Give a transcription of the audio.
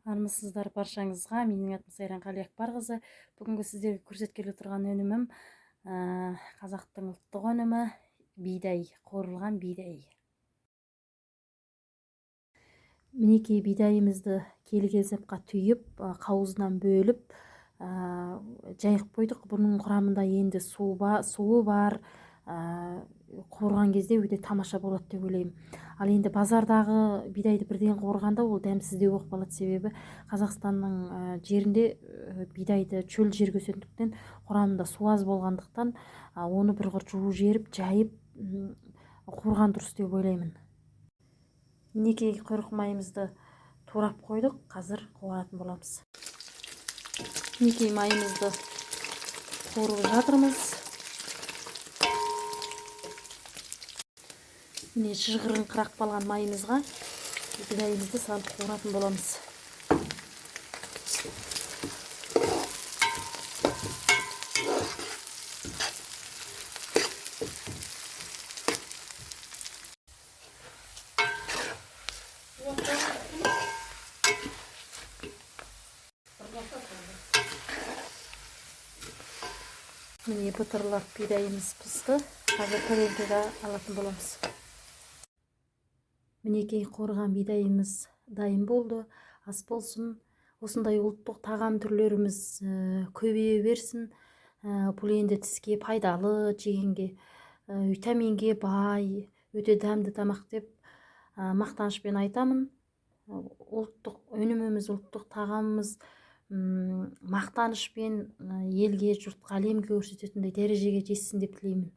Армысыздар баршаңызға. Менің атым Сайран Қалиақбарқызы. Бүгінгі сіздерге көрсеткелі тұрған өнімім қазақтың ұлттық өнімі бидай, қуырылған бидай. Мінекей бидайымызды келі сапқа түйіп, қауызынан бөліп, жайып қойдық. Бұның құрамында енді суы бар, қуырған кезде өте тамаша болады деп ойлаймын. Ал енді базардағы бидайды бірден қуырғанда ол дәмсіздеу болып қалады, себебі Қазақстанның жерінде бидайды шөл жерге өсетіндіктен құрамында су аз болғандықтан оны бір құр жуып жіберіп, жайып қуырған дұрыс деп ойлаймын. Мінекей құйрық майымызды турап қойдық, қазір қуыратын боламыз. Мінекей майымызды қуырып жатырмыз. Міне шыжғырыңқырап қалған майымызға бидайымызды салып қуыратын боламыз. Міне бұтырлап бидайымыз пісті. Қазір тарелкаға алатын боламыз. Мінекей қуырған бидайымыз дайын болды. Ас болсын. Осындай ұлттық тағам түрлеріміз көбейе берсін. Бұл енді тіске пайдалы, жегенге витаминге бай, өте дәмді тамақ деп мақтанышпен айтамын. Ұлттық өніміміз, ұлттық тағамымыз мақтанышпен елге, жұртқа, әлемге көрсететіндей дәрежеге жетсін деп тілеймін.